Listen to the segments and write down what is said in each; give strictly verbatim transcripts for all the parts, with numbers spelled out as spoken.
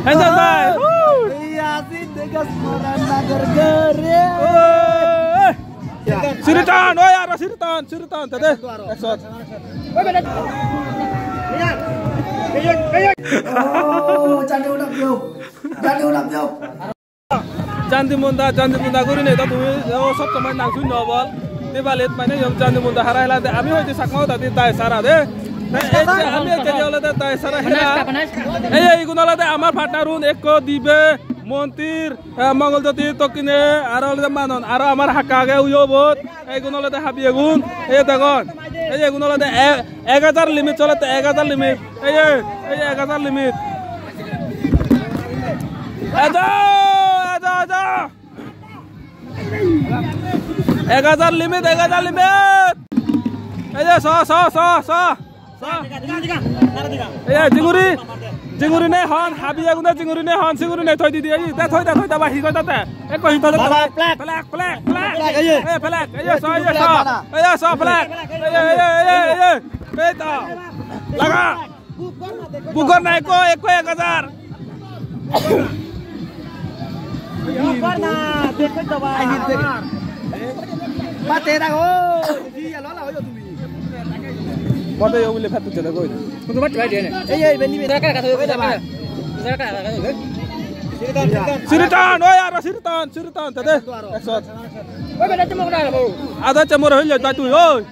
Enjoy bhai. Oi. Siriton, oi, aro siriton, siriton, tade. Ekshot. Oh, jandi unap yo. Jandi unap yo. Jandi munda, jandi munda gurinei do tumi, o, sob somoi nang sunno obol. Dibalit mane iyot jandi munda hara helade, ami hoide Chakma hodadi dai sara de. Te ei je ami ecche je olode dai sara hela. Ei, ei, igun olode amar partner un, ekko, dibe, Montir, eh, Mongol Jyoti, Tokkine, aro olode Manon, aro amar hakka age uyo bot. Ei igun olode habi egun, ei degon. Ei igun olode e-, ek hajar limit solette, ek hajar limit. Ei, ei, ei ek hajar limit. Ejo, ejo, ejo. Ek hajar limit, ek hajar limit. Ei je, so, so, so, so. So. Ei je, jinguri, jinguri nei hon, habi agunde jinguri nei hon, jinguri nei thoi didi, ei, de thoi de, thoi de, ba, hi thoi de te. Ekko hi thoi de te. Baba, flag. Flag, flag, flag. Flag, ei je. Ei, flag, ei je, so, ei je, so. Flag, bana. Ei je, so, flag. Ei je, ei je, ei je, ei je. Ei to. Laga. Bugor na ekko, ekko ek hajar. Bugor na, dekho to bhai. Bate rago. Hi alo la hoyo tumi. Bate yo bole phat tujhe da koi. Ei, ei, beni, beni. Siriton, oi, aro siriton, siriton, tade. Ekshot. Ada chemor hoile, da tui, oi.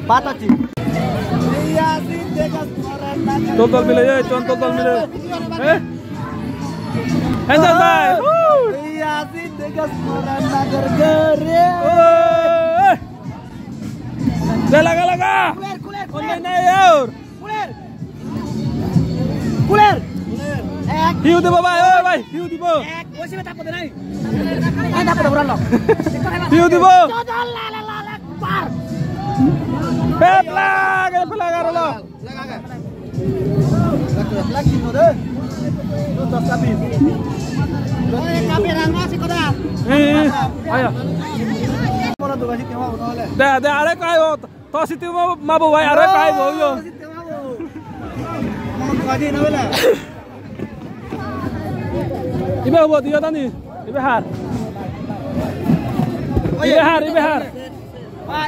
Batachi. Dol dol mile, ei, ton dol dol mile. Eh? Enjoy bhai. Woo! Eh! Laga, laga. Kuler, kuler, kuler. Onde na yaar. Kuler. Kuler. Ek. Hiu dibo bhai, oi bhai, hiu dibo. Ek. Oi, sibe tapode nai. Ai, tapode, pura lo. Hiu dibo. Jodol la la la la, par. Pepla, ke pela garo lo. Oi, kape rang ma sikoda. Eh, eh, ayo. Da, da, are kai ot. To siti ma-, mabo bhai, aro kai bo yo. Ibe hubo diyo tani. Ibe har. Ibe har, ibe har.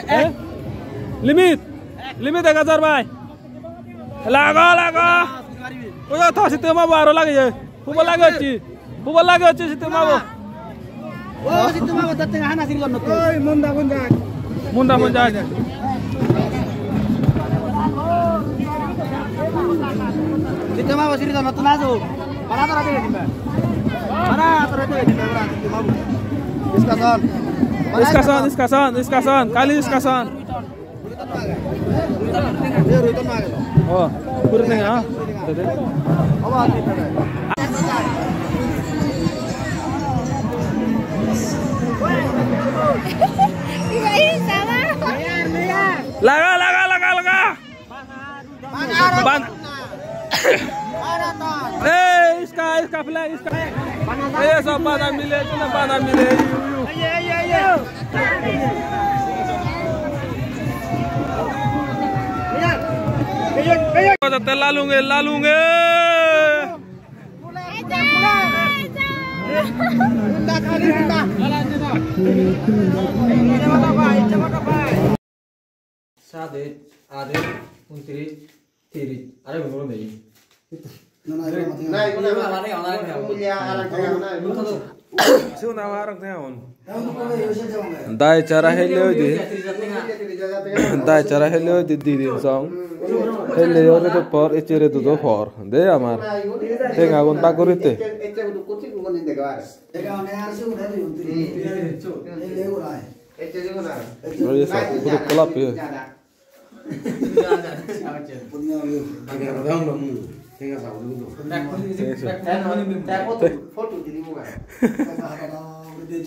Eh? Limit. Limit ek hajar bhai. Lago, lago. Oyo, to siti mabo aro lage. Hubo lage hocche. Hubo lage hocche siti mabo. O, siti mabo, tar tenga hana siri lonno. Oi, munda, munda. Munda, munda. Siti mabo siri lonno, tuna jo. Para, para, para, para, para, para, para, siti mabo. Iskason. Iskason, iskason, iskason. Kali iskason. Oh, kuring nih, ah. Laga, laga, laga, laga. Ban-, eh, iska, iska, flag, iska. Eh, sob bana mile, tuna bana mile. Yu, yu. Jatte lalunge, lalunge. Sade, ade, untiri, tiri. Are guru nei. Sigun abar arok tenga on. Dai chara helle oide. Dai chara helle oide di din song. Helle ore to por, echere dudo por. De amar. Tenga gun bak gurite. Oye, sa, puro kolap, ye.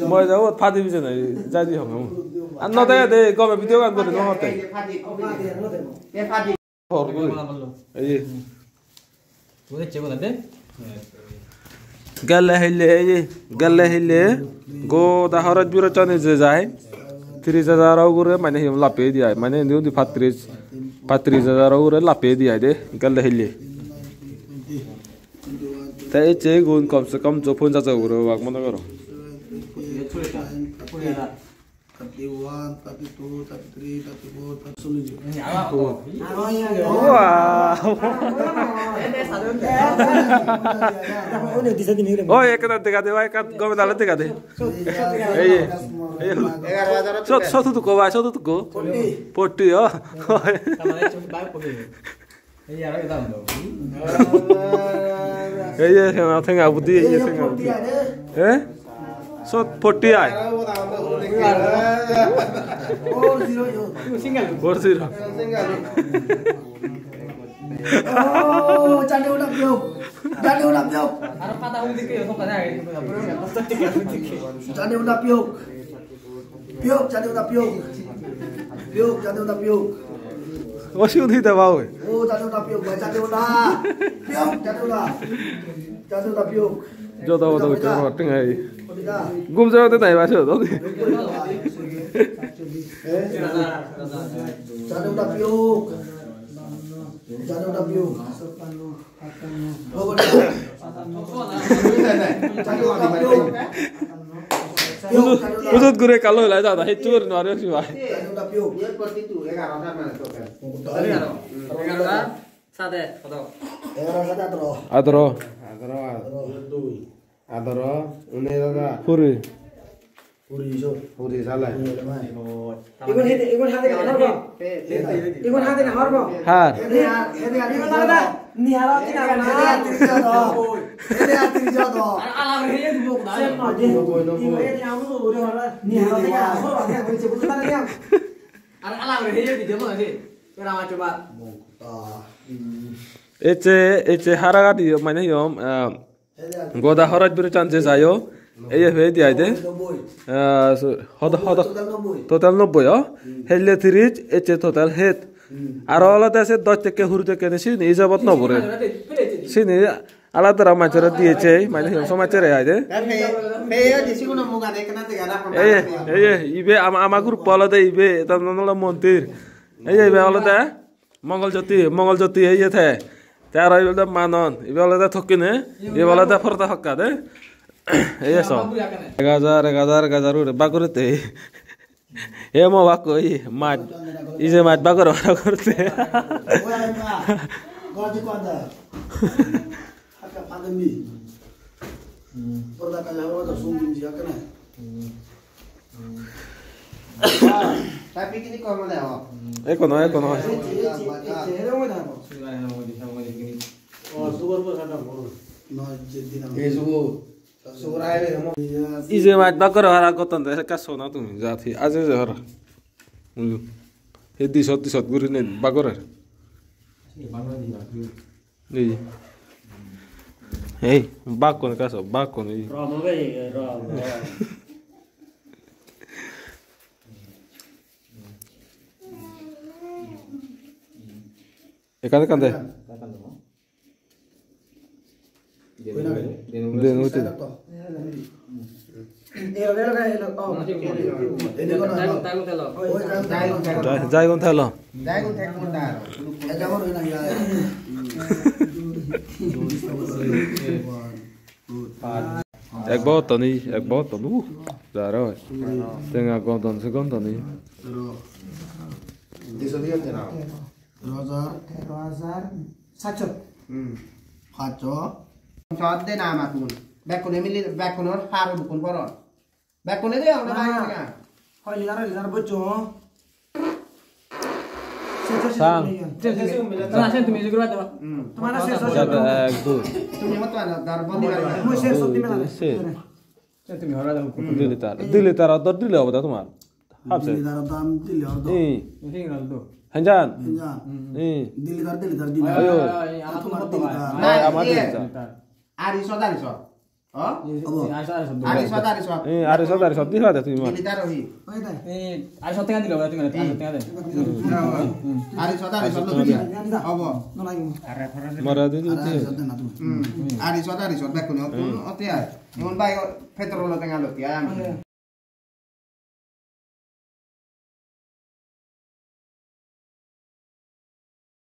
Moi jabo, phadi bije nai, jai di hong. Ar no de, de, gome video gan gori no hote. Hor gori. Ei. Gelle hille, ei, gelle hille, goda horoj biroj ani je jai, tris hajar ugure mane hi lappe di ai, mane indi undi pattris, pattris hajar ugure lappe di ai de, gelle hille. Te ecche igun kom se kom jo ponjajo ugure obak mone goro. Thirty-one, thirty-two, thirty-three, thirty-four, thirty-five. Wow. Oi, ekkan dega de, oi, ekkan gome dale dega de. Ei, ei. Sot, sot tukko, bai, sot tukko. Potti, oh. Ei, ei, tenga, tenga, budi, ei, ei, tenga, budi. Eh? Sot potti ai. Four zero. Oh, jade una piyok. Jade una piyok. Jade una piyok. Piyok, jade una piyok. Piyok, jade una piyok. O siyot hi deba oi? Oh, jade una piyok, bhai, jade una. Piyok, jade una. Jade una piyok. Joda boda gotte parapang ai. Gum jagede nai ba siyot. Eh? Jade una piyok. Jade una piyok. Pujot guri ekka loi lai jada, hissu guri nw pari sibai. Adoro. Adoro. Adoro. Kuri. Puri iso. Puri sale. Puri ole mai. Igun hede, igun hade na horbo. Igun hade na horbo. Har. Hede ar, hede ar igun hade. Ni haro ti na na. Hede ar tiri jo do. Hede ar tiri jo do. Ar ala re ye dubo kuda. Sem ma je. Igun hede na horbo re hara. Ni haro ti na horbo re hara. Ar ala re ye di demo je. Era ma choba. Ecche, ecche hara gadi mane yom, ah, Goda horoj biri chan je jayo, eye pei di ai de. Ah, so, hodo, hodo. Total nobboi, o? Helle tiris, ecche total het. Aro olode se dosh tekke, huri tekke ni sini ijabot no pore. Sini aladara manjore diye che, mane hi somajjore ai de. Eye, eye, ibe ama, ama group olode ibe, eta nonolo montir. Eye, ibe olode Mongol Jyoti, Mongol Jyoti, ei ye the. Te aro ibe olode Manon, ibe olode Tokkine, ibe olode Porda Hakka de. Ei ye so. Ek hajar, ek hajar, ek hajar ure bak guri te. E mo bak koi, maj. Ije maj bak guri, bak guri te. Tapi kini kono de ho. Eko no, eko no. Ije maj bak guri hara gotton de, ekka sona tumi, jati, aje je hara. Uyu. He disot, disot guri ne bak guri. Ei. Ei, bakkun ekka so, bakkun ei. Rom obe, rom, rom. Ekkan, ekkan de. Den uti. Jai, jai gun thelo. Ek botton ni, ek botton. Uh, jaro. Tenga gondon se gondon ni. Tero hajar. Tero hajar. Satso. Hmm. Satso. Sot de na amatun. Bekkune mili, bekkunor har bukun poron. Bekkune de, amra bai na. Hoi litar, hoi litar boccho. Sang. Tomar se ek, dui. Tumi mot na dar bondi bai. Mui se sot di mela. Dui, tin, ser. Tumi hora da. Dui litar. Dui litar dor dile obo da tomar. Habse. Dui litar dam dile obo da. Ei. Ei, ei, ei, ei. Henjan? Henjan. Hmm. Ei. Dui litar, dui litar dile. Ayo. Ayo, ayo, ayo, amar tomar tomar. Ayo, amar tomar. Ari sot, ari sot. Oh? Obo. Ari sot, ari sot. Ei, ari sot, ari sot. Di hade tumi mor. Dui litar ohi. Oi, dai. Ei, ari sot tenga dile obo da tumi, ari sot tenga de. Hmm. Ari sot, ari sot. Obo. Mara di, di, di. Ari sot na tumi. Hmm. Ari sot, ari sot. Bekkune ottun, otte ai. Emon bai petrol tenga lotte ai ami.